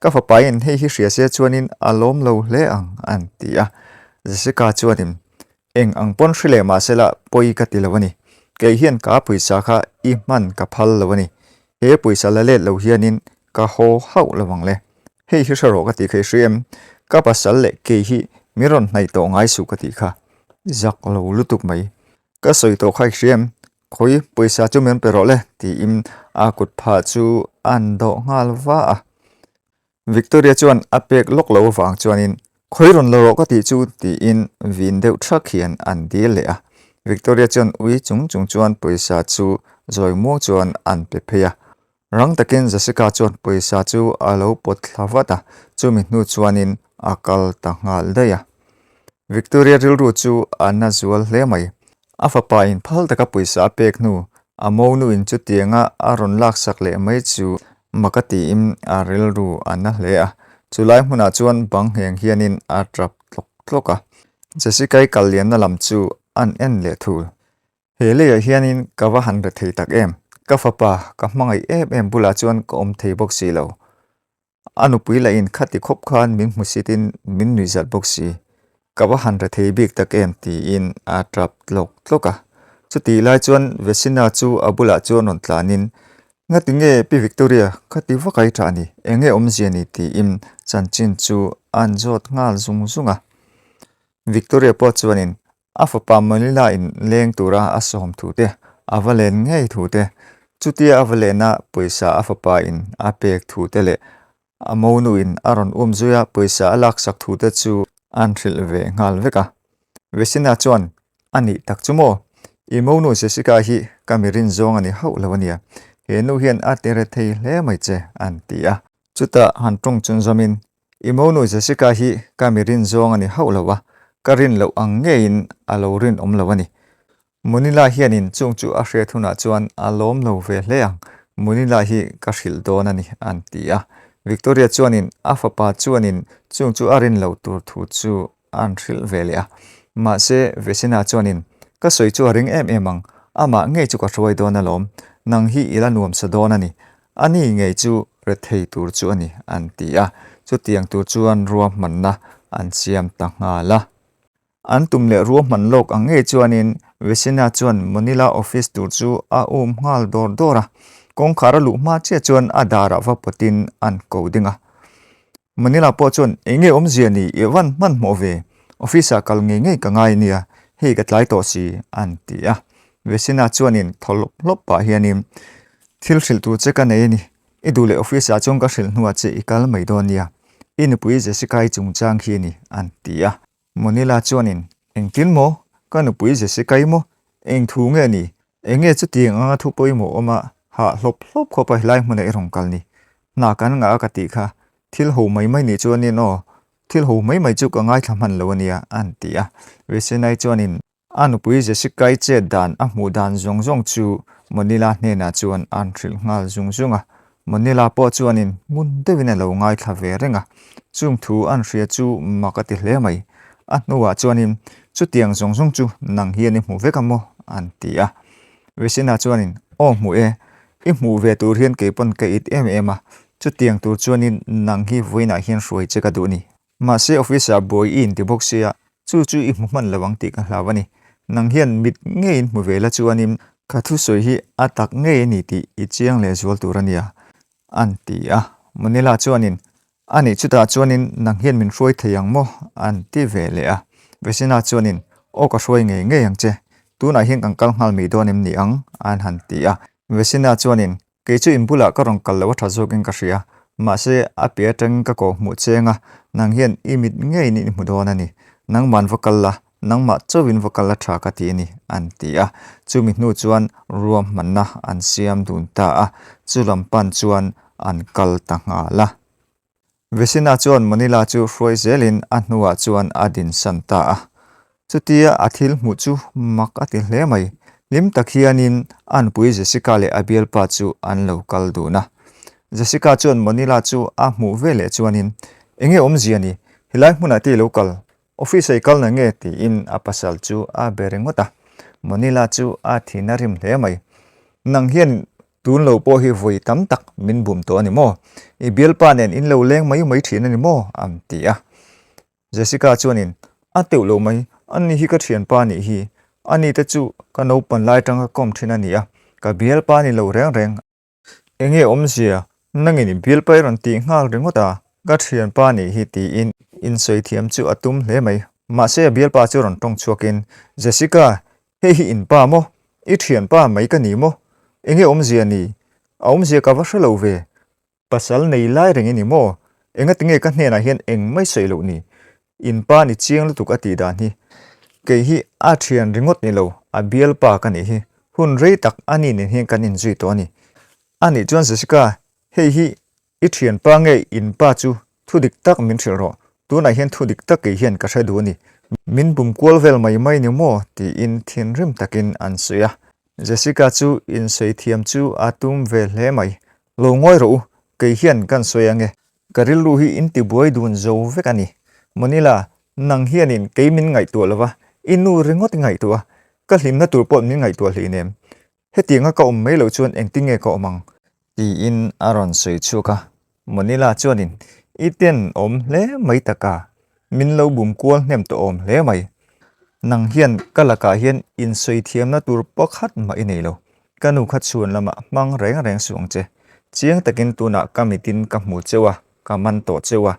Ka fapain hei hi hria se chuanin a lawm lo hle ang, an ti a. Jessica chuanin, Eng ang pawn hri leh mahsela pawi ka ti lo a ni. Kei hian ka pawisa kha i hman ka phal lo a ni. He pawisa la let lo hianin ka haw hauh lo ang le. Hei hi hre rawh ka tih kha i hria em? Ka pasal leh kei hi min rawn hnaih tawh ngai suh ka tih kha. Zak lo lutuk mai. Ka sawi tawh kha i hria em? Khawi pawisa chu min pe rawh le tiin a kut phah chu a'n dawh nghal va a. Victoria chuan a pek lawk lo avang chuanin Khawi rawn la rawh ka tih chu tiin vin deuh thak hian an dil leh a. Victoria chuan ui chung chung chuan pawisa chu zawi muang chuan a'n pe phei a. Rang takin Jessica chuan pawisa chu a lo pawt thla vat a, chumi hnu chuanin a kal ta nghal daih a. Victoria rilru chu a na zual hle mai. A fapa in phal taka pawisa a pek hnu, a monuin chutianga a rawn laksak leh mai chu mak a tiin a rilru a na hle a. Chulai hmunah chuan bang ngheng hianin a tap tlawk tlawk a. Jessica-i kal lianna lam chu an en leh thul. He leiah hianin ka va han re thei tak em? Ka fapa ka hmangaih em em bulah chuan ka awm thei bawk si lo. A nupui lahin khati khawp khan min hmusitin min nuihzat bawk si. Ka va han re thei bik tak em tiin a tap tlawk tlawk a. Chutih lai chuan Vesina chu a bulah chuan rawn tlanin, Ngati nge Pi Victoria khati vak ai tha ni? Enge awmzia ni? tiin chanchin chu a'n zawt nghal zung zung a. Victoria pawh chuanin A fapa Manila in leng tura a sawm thu te, a va len ngei thu te, chutia a va lena pawisa a fapa in a pek thu te leh a monu in a rawn um zui a pawisa a laksak thu te chu an hrilh ve nghal vek a. Vesina chuan, A nih tak chu maw? I monu Jessica hi ka mi rin zawng a ni hauh lo a nia. He nu hian a tere thei hle mai che, an ti a. Chutah han tawng chun zawmin, I monu Jessica hi ka mi rin zawng a ni hauh lo a, ka rin loh ang ngeiin a lo rinawm lo a ni. Munila hianin chung chu a hriat hunah chuan a lawm lo ve hle ang, Munila hi ka hrilh dawn a ni, an ti a. Victoria chuanin a fapa chuanin chung chu a rin loh tur thu chu an hrilh ve leh a. Mahse, Vesina chuanin, Ka sawi chu a ring em em ang, amah ngei chu ka hruai dawn alawm, nang hi i la nuamsa dawn a ni, ani ngei chu rethei tur chu a ni, an ti a. Chutiang tur chuan ruahmanna an siam ta nghal a. An tum leh ruahman lawk ang ngei chuanin Vesina chuan Manila office tur chu a um nghal dawr dawr a. Kawngkhar a luh hma chiah chuan a darah va pawtin an ko ding a. Manila pawh chuan eng nge awmzia ni i van hmanhmawh ve, office ah kal ngei ngei ka ngai ania, hei ka tlai tawh si an ti a. Vesina chuanin thaw hlawp hlawp pah hianin thil hrilh tur che ka nei a ni, i duh leh office ah chuan ka hrilh hnuah che i kal mai dawn nia, i nupui Jessica-i chungchang hi a ni an ti a. Monila chuanin, Engtin maw? Ka nupui Jessica-i maw? Eng thu nge ni? Eng nge chutiang anga thu pawimawh awm a hah hlawp hlawp khawp a helai hmuna i rawn kal ni? Hna kan ngah a ka tih kha. Thil ho mai mai nih chuanin aw, thil ho mai mai chu ka ngaithla hman lo ania, an ti a. Vesenai chuanin, A nupui Jessica-i chet dan a hmuh dan zawng zawng chu Monila hnenah chuan an hrilh nghal zung zung a. Monila pawh chuanin ngun deuhin a lo ngaithla ve reng a. Chung thu an hria chu mak a ti hle mai. A hnuah chuanin, Chutiang zawng zawng chu nang hian i hmu vek a maw? an ti a. Vesina chuanin, Aw hmu e, i hmuh ve tur hian kei pawn ka it em em a. Chutiang tur chuanin nang hi vawiinah hian hruai che ka duh ni. Mahse office-ah buai i inti bawk sia, chu chu i hmu hman lo ang tih ka hlau a ni. Nang hian mit ngeiin hmu ve la chuanin ka thusawi hi a tak ngei a ni tih i chiang leh zual tur a nia, an ti a. Manila chuanin, A nih chutah chuanin nang hian min hruai thei ang maw? an ti ve leh a. Vesina chuanin, Aw ka hruai ngei ngei ang che, tunah hian kan kal nghal mai dawn em ni ang? an han ti a. Vesina chuanin, Kei chu in bulah ka rawn kal lo a tha zawkin ka hria. Mahse, a piah atangin ka kawh hmuh cheng a, nang hian i mit ngeiin i hmu dawn a ni. Nangman va kal la, nangmah chauhin va kal la tha ka ti a ni, an ti a. Chumi hnu chuan ruahmanna an siam dun ta a, chu lam pan chuan an kal ta nghal a. Vesina chuan Manila chu hruai zelin a hnuah chuan a dinsan ta a. Chutia a thil hmuh chu mak a ti hle mai. Hlim tak hianin a nupui Jessica leh a bialpa chu an lo kal dun a. Jessica chuan Manila chu a hmuh veleh chuanin, Enge awmzia ni? Helai hmunah te i lo kal? Office ah i kal na nge? tiin a pasal chu a be ringawt a. Manila chu a thin a rim hle mai. Nang hian Tun lo pawh hi vawi tam tak min bum tawh a ni maw? I bialpa nen in lo leng mai mai thin a ni maw? an ti a. Jessica chuanin, A teuh lo mai, ani hi ka thianpa nih hi. Ani te chu ka naupan lai atanga ka kawm thin a ni a, ka bialpa ni lo reng reng. Enge awmzia, nangin i bialpa i rawn tih nghal ringawt a, ka thianpa nih hi tiin insawi thiam chu a tum hle mai. Mahse a bialpa chu rawn tawng chhuakin, Jessica, Hei hi in pa maw? I thianpa mai ka ni maw? Enge awmzia ni? A awmzia ka va hre lo ve. Pasal nei lai reng i ni maw? Engatinge ka hnenah hian eng mai sawi loh ni? In pa ni chiang lutuk a tih dan hi. Kei hi a thian ringawt ni lo, a bialpa ka nih hi. Hun rei tak a ni nen hian kan inzui tawh a ni. A nih chuan Jessica, hei hi I thianpa nge in pa chu thu dik tak min hrilh rawh, tunah hian thu dik tak kei hian ka hre duh a ni, min bum kual vel mai mai ni maw? tiin thinrim takin an sawi a. Jessica chu insawi thiam chu a tum ve hle mai, Lo ngawi rawh u, kei hian kan sawi ange, ka rilru hi in tibuai dun zo vek a ni. Manila, nang hianin kei min ngaihtuah lova, i nu ringawt i ngaihtuah a, ka hlimna tur pawh min ngaihtuah hleinem, Hetianga ka awm mai loh chuan engtin nge ka awm ang? Tiin a rawn sawi chhuak a. Manila chuanin, I ten awm hle mai taka, min lo bum kual hnem tawh awm hle mai. Nang hian ka lakah hian insawi thiamna tur pakhat mah i nei lo. Ka nu kha chhuan lamah hmang reng reng suh ang che. Chiang takin tunah ka mitin ka hmu cheu a, ka man tawh cheu a.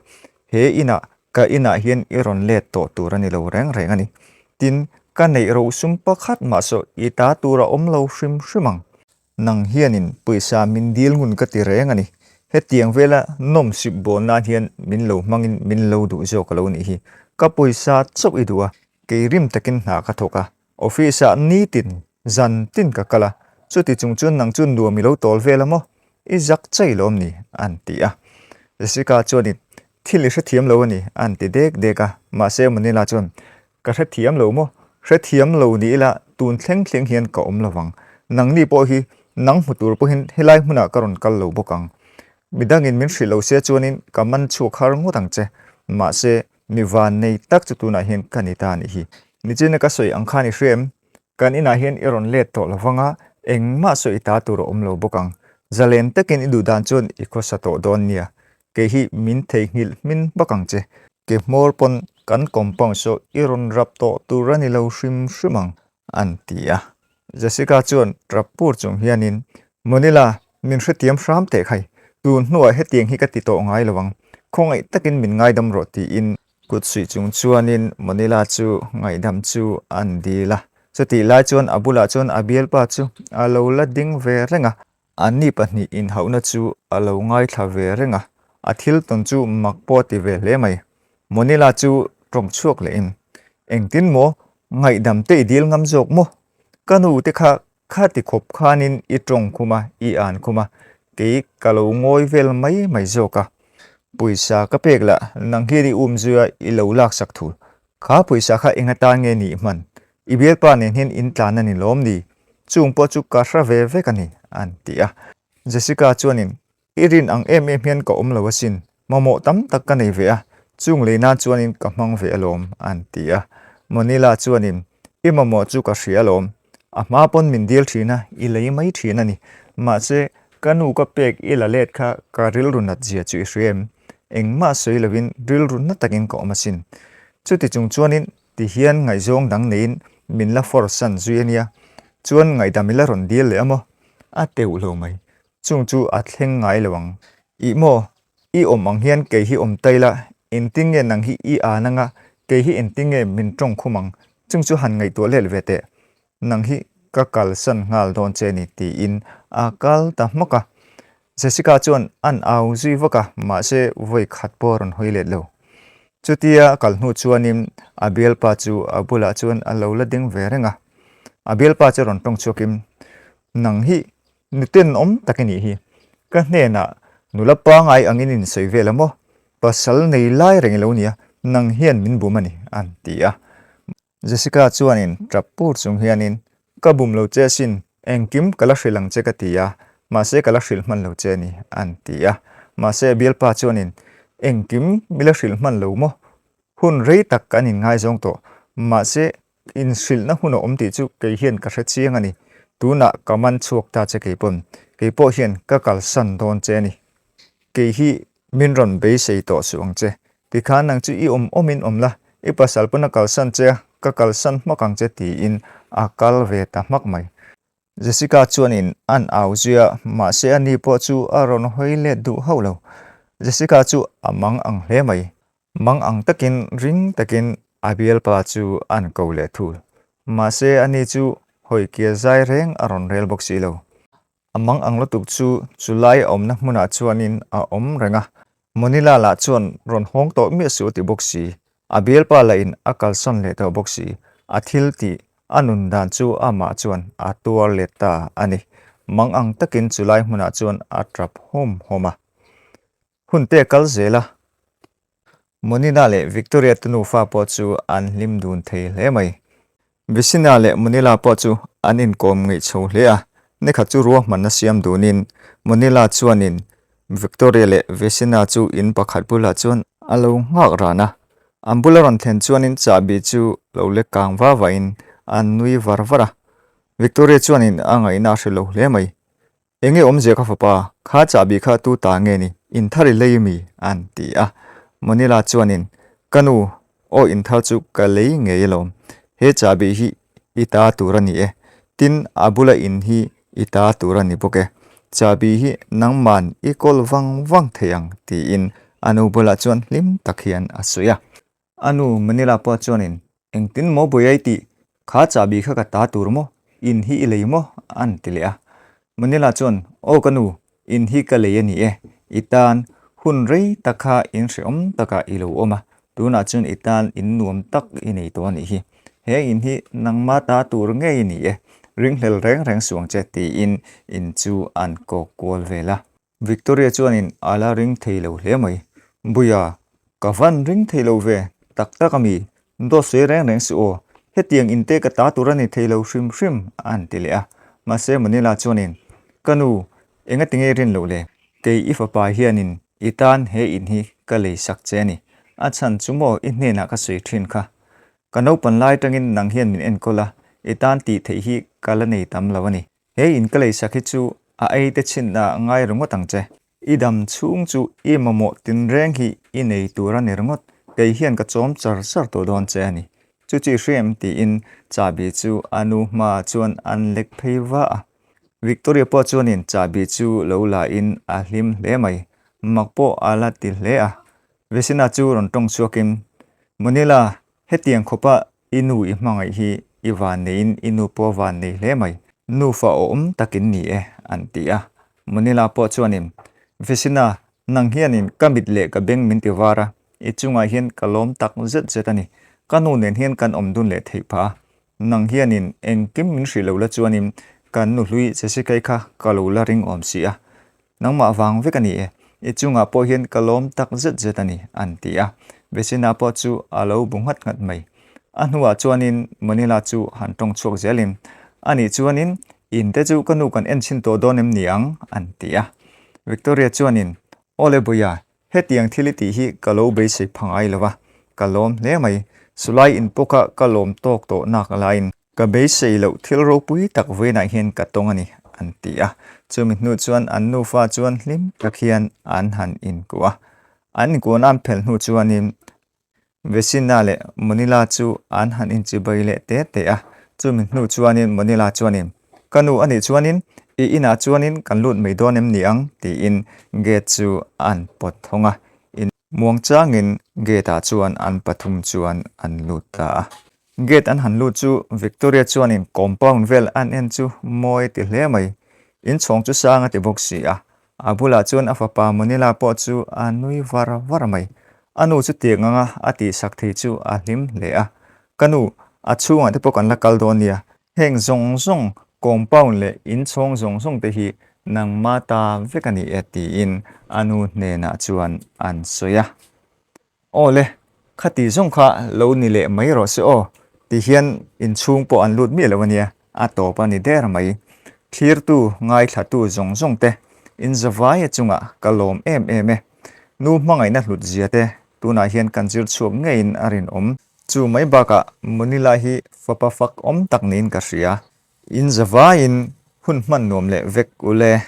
He inah Ka inah hian i rawn let tawh tur a ni lo reng reng a ni. Tin, ka neih rosum pakhat mah saw i ta tur a awm lo hrim hrim ang. Nang hianin pawisa min dil ngun ka ti reng a ni. Hetiang vela nawm sip bawl nan hian min lo hmangin min lo duh zawk a lo nih hi. Ka pawisa chauh i duh a, kei rim takin hna ka thawk a. Office-ah nitin, zan tin ka kal a, chuti chung chuan nang chu nuam i lo tawl vel a maw? I zak chai lawm ni? an ti a. Jessica chuanin, Thil i hrethiam lo a ni, an ti dek dek a. Mahse Manila chuan, Ka hrethiam lo maw? Hrethiam lo ni ila tun thleng thleng hian ka awm lo vang. Nangni pawh hi nang hmu tur pawhin helai hmunah ka rawn kal lo bawk ang. Midangin min hrilh lo se chuanin ka man chhuak har ngawt ang che. Mahse, mi van nei tak chu tunah hian ka ni ta a nih hi. Nichina ka sawi ang khan i hria em? Kan inah hian i rawn let tawh lo vang a, engmah sawi ta tur a awm lo bawk ang. Zalen takin i duh dan chuan i khawsa tawh dawn nia. Kei hi min theihnghilh hmin bawk ang che. Ke hmawr pawn kan compound saw i rawn rap tawh tur a ni lo hrim hrim ang, an ti a. Jessica chuan rap pur chung hianin, Monila, min hrethiam hram teh khai. Tun hnuah hetiang hi ka ti tawh ngai lo ang. Khawngaih takin min ngaidam rawh tiin Kut suih chung chuanin Monila chu ngaihdam chu an dil a. Chutih lai chuan a bulah chuan a bialpa chu a lo la ding ve reng a. Anni pahnih inhauhna chu a lo ngaithla ve reng a. A thil tawn chu mak pawh a ti ve hle mai. Monila chu tawng chhuak lehin, Engtin maw? Ngaihdam te i dil ngam zawk maw? Ka nu te kha khati khawp khanin i tawng khum a, i an khum a, kei ka lo ngawi vel mai mai zawk a. Pawisa ka pek lah, nang hian i um zui a, i lo laksak thul. Kha pawisa kha eng atan nge nih hman? I bialpa nen hian in tlan a ni lawm ni? Chung pawh chu ka hra ve vek a ni, an ti a. Jessica chuanin, I rin ang em em hian ka awm lo asin, mamawh tam tak ka nei ve a, chung lei nan chuanin ka hmang ve alawm, an ti a. Manila chuanin, I mamawh chu ka hria alawm, a hma pawn min dil thin a, i lei mai thin a ni. Mahse, ka nu ka pek i la let kha ka rilru nat zia chu i hria em? Engmah sawi lovin rilru na takin ka awm asin. Chuti chung chuanin ti hian ngaihzawng dang neiin min la force san zui a nia, chuan ngaihdam i la rawn dil leh a maw? A teuh lo mai. Chung chu a thleng ngai lo ang. Ih maw, i awm ang hian kei hi awm ta ila, engtin nge nang hi i an anga, kei hi engtin nge min tawng khum ang, chung chu han ngaihtuah let ve teh. Nang hi ka kalsan nghal dawn che ni tiin a kal ta hmawk a. Jessica chuan an au zui vak a, mahse vawi khat pawh a rawn hawi let lo. Chutia a kal hnu chuanin a bialpa chu a bulah chuan a lo la ding ve reng a. A bialpa chu rawn tawng chhuakin, Nang hi Nuten awm tak i nih hi. Ka hnenah nula pangai angin in sawi vel a maw? Pasal nei lai reng i lo nia, nang hian min bum a ni, an ti a. Jessica chuanin tap pur chung hianin, Ka bum lo che asin, engkim ka la hrilh ang che ka ti a, mahse ka la hrilh hman lo che a ni, an ti a. Mahse a bialpa chuanin, Engkim mi la hrilh hman lo maw? Hun rei tak kan inngaizawng tawh, mahse Inhrilhna hun a awm tih chu kei hian ka hre chiang a ni. Tunah ka man chhuak ta che kei pawn. Kei pawh hian ka kalsan dawn che a ni. Kei hi min rawn beisei tawh suh ang che. Tikhan nang chu i awm awmin awm la, i pasal pawn a kalsan che a, ka kalsan hmak ang che tiin a kal ve ta hmak mai. Jessica chuanin an au zui a, mahse ani pawh chu a rawn hawi let duh hauh lo. Jessica chu a mang ang hle mai. Mang ang takin ring takin a bialpa chu an ko leh thul. Mahse ani chu hawi kir zai reng a rawn rel bawk si lo. A mang ang lutuk chu chulai a awmna hmunah chuanin a awm reng a. Monila lah chuan rawn hawng tawh miah suh a ti bawk si. A bialpa lahin a kalsawn leh tawh bawk si. A thil tih a nun dan chu amah chuan a tuar let ta a ni. Mang ang takin chulai hmunah chuan a tap hawm hawm a. Hun te kal zel a, Monina leh Victoria te nufa pawh chu an hlim dun thei hle mai. Vicina leh Monila pawh chu an inkawm ngeih chho hle a, nikhat chu ruahmanna siam dunin Monila chuanin Victoria leh Vicina chu in pakhat bulah chuan a lo nghak ran a. An bula rawn thlen chuanin chahbi chu lo lek kang va vain an nui var var a. Victoria chuanin a ngaihna a hre lo hle mai. Enge awmzia ka fapa, kha chahbi kha tu ta nge ni, inthar i lei mi? an ti a. Manila chuanin, Ka nu, aw inthar chu ka lei ngei alawm, he chahbi hi i ta tur a ni e, tin a bula in hi i ta tur a ni bawk e, chahbi hi nangman i kawl vang vang thei ang tiin a nu bulah chuan hlim tak hian a sawi a. A nu Manila pawh chuanin, Engtin maw buai tih? Kha chahbi kha ka ta tur maw? In hi i lei maw? An ti leh a. Manila chuan, Aw ka nu, in hi ka lei a ni e. I tan hun rei tak kha in hrehawm takah i lo awm a, tunah chuan i tan in nuam tak i nei tawh a nih hi. He in hi nangma ta tur ngei i ni e, ringhlel reng reng suang che tiin in chu an kawk kual vel a. Victoria chuanin a la ring thei lo hle mai. Buia, ka van ring thei lo ve, tak tak a mi, dawt sawi reng reng suh aw, hetiang in te ka ta tur a ni thei lo hrim hrim, a han ti leh a. Mahse Manila chuanin, Ka nu, enga tinge rin loh le? Kei i fapa hianin i tan he in hi ka lei sak che a ni. A chhan chu maw i hnenah ka sawi thin kha. Ka naupan lai atangin nang hian min enkawl a, i tan tih theih hi ka la nei tam lo a ni. He in ka lei sak hi chu a ei te chhin ah ngai ringawt ang che. I dam chhung chu i mamawh tinreng hi i nei tur a ni ringawt, kei hian ka chawm char char tawh dawn che a ni. Chu chi hriam tiin chahbi chu a nu hmaah chuan an lek phei va a. Victoria pawh chuanin chahbi chu lo la in a hlim hle mai, mak pawh a la ti hle a. Vesina chu rawn tawng chhuakin, Manila, hetiang khawpa i nu i hmangaih hi i van neiin i nu pawh a van nei hle mai. Nufa awm takin ni e, an ti a. Manila pawh chuanin, Vesina, nang hianin ka mit leh ka beng min ti var a, i chungah hian ka lawm tak zet zet a ni. Ka nu nen hian kan awm dun leh theih phah a, Nang hianin engkim min hrih lo la chuanin kan nuhlui Jessica-i kha ka lo la ring awm si a. Nangmah vang vek a ni e, i chungah pawh hian ka lawm tak zet zet a ni, an ti a. Besina pawh chu a lo bu nghat nghat mai. A hnuah chuanin Manila chu han tawng chhuak zelin, Anih chuanin in te chu ka nu kan en chhin tawh dawn em ni ang? an ti a. Victoria chuanin, Awle Buia, Hetiang thil i tih hi ka lo beisei pha ngai lo va, ka lawm hle mai. Sulai in pawka ka lawm tawk tawh nak laiin ka beisei loh thil ropui tak vawiinah hian ka tawng a ni, an ti a. Chumi hnu chuan an nufa chuan hlim tak hian an han inkuah a. An inkuahna an phelh hnu chuanin Vesina leh Monila chu an han inchibai leh te te a, chumi hnu chuanin Monila chuanin, Ka nu anih chuanin i inah chuanin kan lut mai dawn em ni ang? tiin gate chu an pawt thawng a, in muang changin gate ah chuan an pathum chuan an lut ta a. Gate an han lut chu Victoria chuanin compound vel an en chu mawi ti hle mai, inchhawng chu sang a ti bawk si a, A bulah chuan a fapa Manila pawh chu a nui var var mai. A nu chu tiang anga a tihsak thei chu a hlim hle a. Ka nu, a chhungah te pawh kan la kal dawn nia. Heng zawng zawng, compound leh inchhawng zawng zawng te hi nangma ta vek a ni e tiin a nu hnenah chuan an sawi a. Aw le, khati zawng kha lo ni leh mai rawh se aw, ti hian inchhung pawh an lut miah lo a nia, a tawp a ni der mai. Thlirtu, ngaithlatu zawng zawng te, in zavaia chungah ka lawm em em e. Nu hmangaihna hlut zia te tunah hian kan zir chhuak ngeiin a rinawm. Chu mai bakah Munila hi fapa fak awm tak niin ka hria. In zavaiin hun hman nuam leh vek ule.